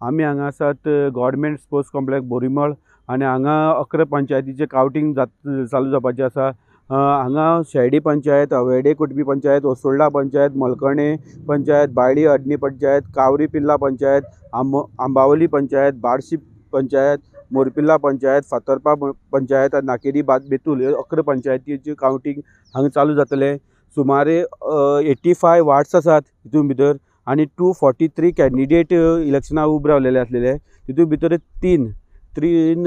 आमी हांगा आसात गव्हर्मेंट स्पोर्ट्स कॉम्प्लेक्स बोरीमळ आनी हांगा 11 पंचायतीचें कावंटींग चालू जावपाचें आसा. हांगा शेडी पंचायत, अवेडे कुटबी पंचायत, ओसोल्डा पंचायत, मलकणे पंचायत, बायली अडणी पंचायत, कावरी पिल्ला पंचायत, आंबावली पंचायत, बार्शी पंचायत, मोरपिल्ला पंचायत, फातर्पा पंचायत आनी नाकेरी बेतूल ह्यो 11 पंचायतीचें कावंटींग हांगा चालू जातलें. सुमारे 85 वार्ड्स आसात हितून भितर आनी 243 कॅन्डिडेट इलेक्शनाक उबे रावलेले आसलेले. तितून भितर तीन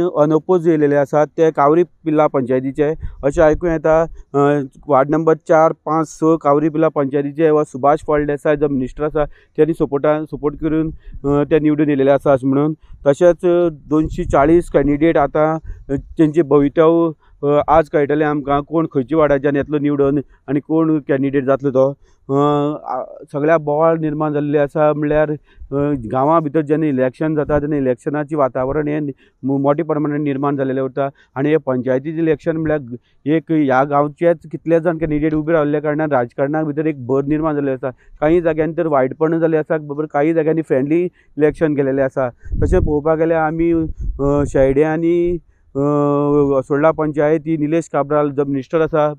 अनओपोज येयलेले आसात ते कावरी पिल्ला पंचायतीचे. अशें आयकूं येता वार्ड नंबर 4, 5, 6 कावरी पिल्ला पंचायतीचे वा सुभाष फळदेसाय जो मिनिस्टर आसा तेणी सपोर्ट करून ते निवडून येयलेले आसा अशें म्हणून. तशेंच 240 कॅन्डिडेट आतां तेंचे भवितव्य आज कळटलें आमकां कोण खंयच्या वार्डाच्यान येतलो निवडून आनी कोण कॅन्डिडेट जातलो तो. सगळ्या बोवाळ निर्माण जाल्ले आसा. म्हणल्यार गांवां भितर जेन्ना इलेक्शन जाता तेन्ना इलेक्शनाचें वातावरण हें मोठे प्रमाणान निर्माण जाल्लें उरता आनी हे पंचायतीचें इलेक्शन म्हणल्यार एक ह्या गांवचेच कितले जाण कॅन्डिडेट उबे रावल्ल्या कारणान राजकारणा भितर एक भर निर्माण जाल्ले आसा. काही जाग्यांनी तर वायटपण जाल्लें आसा, बरोबर काही जाग्यांनी फ्रेंडली इलेक्शन गेलेलें आसा. तशें पळोवपाक गेल्यार आमी शेर्डे आनी असोल्डा पंचायत ही निलेश काब्राल जो मिनिस्टर आसा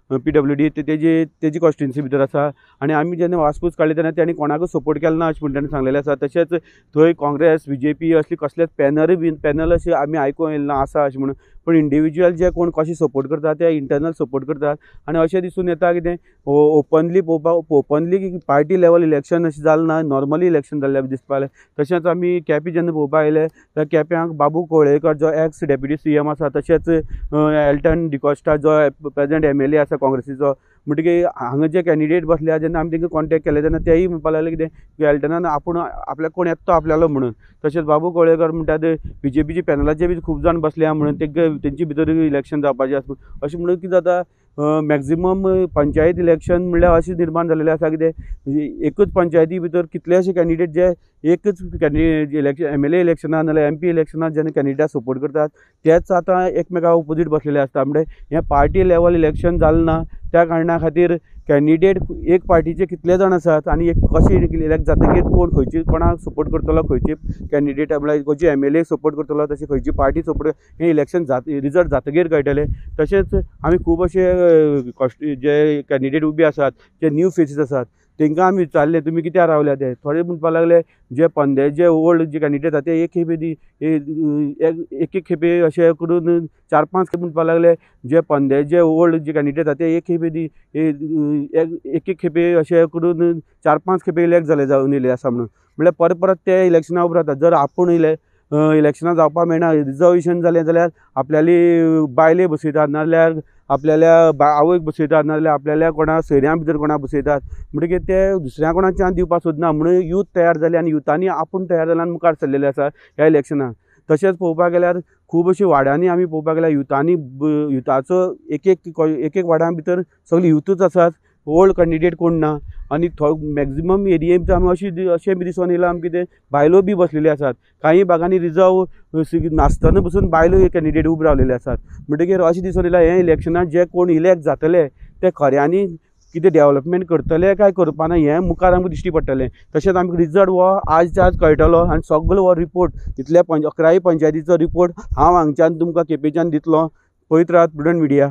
PWD तेजी कॉन्स्टिट्युन्सी भितर आसा आनी आमी जेन्ना वासपूस काडली तेन्ना तेणी कोणाकूच सपोर्ट केलो ना अशें म्हण तेणी सांगलेलें आसा. तशेंच थंय काँग्रेस BJP असली कसलेच पॅनल बीन पॅनल अशें आमी आयकूंक येयलें ना आसा अशें म्हणून, पूण इंडिविज्युअल जे कोण कशें सपोर्ट करतात ते इंटरनल सपोर्ट करतात आनी अशें दिसून येता कितें ओपनली पळोवपाक ओपनली पार्टी लेवल इलेक्शन अशें जालें ना, नॉर्मली इलेक्शन जाल्लें दिसपा लागलें. तशेंच आमी केपें जेन्ना पळोवपाक गेले जाल्यार केप्यांक बाबू कोळेकर जो एक्स डेप्युटी CM आसा, तशेंच एल्टन डिकॉस्टा जो प्रेजेंट MLA आसा काँग्रेसीचो, म्हणटकीर हांगा जे कॅन्डिडेट बसल्या जेन्ना आमी तेंकां कॉन्टेक्ट केले तेन्ना तेय म्हणपाक लागले कितें एल्टनान आपूण आपल्याक कोण येता तो आपल्यालो म्हणून. तशेंच बाबू कोळेकर म्हणटा ते BJPचे पॅनलाचे बी खूब जाण बसल्या म्हणून तेंचे भितर इलेक्शन जावपाचें आसा अशें म्हणून कितें जाता मॅक्झिमम पंचायत इलेक्शन म्हणल्यार अशें निर्माण जाल्लें आसा कितें एकूच पंचायती भितर कितलेशे कॅन्डिडेट जे एकच कॅन्डिडेट इलेक्शन MLA इलेक्शनाक नाजाल्यार MP इलेक्शनाक जेन्ना कॅन्डिडेट सपोर्ट करतात तेच आतां एकमेका ओपोजीट बसलेले आसता. म्हणजे हें पार्टी लेवल इलेक्शन जालें ना त्या कारणा खातीर कॅन्डिडेट एक पार्टीचे कितले जाण आसात आनी एक कशें इलेक्ट जातकीर कोण खंयची कोणाक सपोर्ट करतलो, खंयची कॅन्डिडेट म्हणल्यार खंयची MLA support करतलो, तशें खंयची पार्टी सपोर्ट हें इलेक्शन रिजल्ट जातकीर कळटलें. तशेंच आमी खूब अशे जे कॅन्डिडेट उबे आसात जे न्यू फेसीस आसात तेंकां आमी विचारलें तुमी कित्याक रावल्या ते थोडे म्हणपाक लागले जे पंदे जे ओल्ड जे कॅन्डिडेट आसा ते एक खेपे एक खेपे अशें करून 4-5 खेपे म्हणपाक लागले जे पंदे जे ओल्ड जे कॅन्डिडेट आसा ते एक खेपे एक खेपे अशें करून 4-5 खेपे इलेक्ट जाले जावन येयले आसा म्हणून. म्हणल्यार परत परत ते इलेक्शना उबे रावतात. जर आपूण इलेक्शनां जावपाक मेळना रिजर्वेशन जालें जाल्यार आपल्याली बायले बसयतात नाजाल्यार आपल्याल्या आवयक बसयतात नाजाल्यार आपल्याल्या कोणा सोयऱ्यां भितर कोणा बसयतात, म्हणटकीर ते दुसऱ्या कोणाक चान्स दिवपाक सोदना म्हणून यूथ तयार जाले आनी युथांनी आपूण तयार जाले आनी मुखार सरलेले आसा ह्या इलेक्शनाक. तशेंच पळोवपाक गेल्यार खूब अशी वाड्यांनी आमी पळोवपाक गेल्यार युथांनी युथाचो एक एक वाड्यां भितर सगळे युथूच आसात, ओल्ड कॅन्डिडेट कोण ना आनी मॅक्झिमम एरिये भितर आमी अशें बी दिसून येयलां आमकां कितें बायलो बी बसलेल्यो आसात. कांय भागांनी रिजर्व नासतना पसून बायलो कॅन्डिडेट उबे रावलेले आसात. म्हणटकीर अशें दिसून येयलां हें इलेक्शनाक जे कोण इलेक्ट जातले ते खऱ्यांनी कितें डेवलपमेंट करतले काय करपाना हें मुखार आमकां दिश्टी पडटलें. तशेंच आमकां रिजल्ट हो आजच्या आज कळटलो आनी सगलो हो रिपोर्ट इतल्या 11 पंचायतीचो रिपोर्ट हांव हांगच्यान तुमकां केपेंच्यान दितलो. पळयत रावात प्रुडंट मिडिया.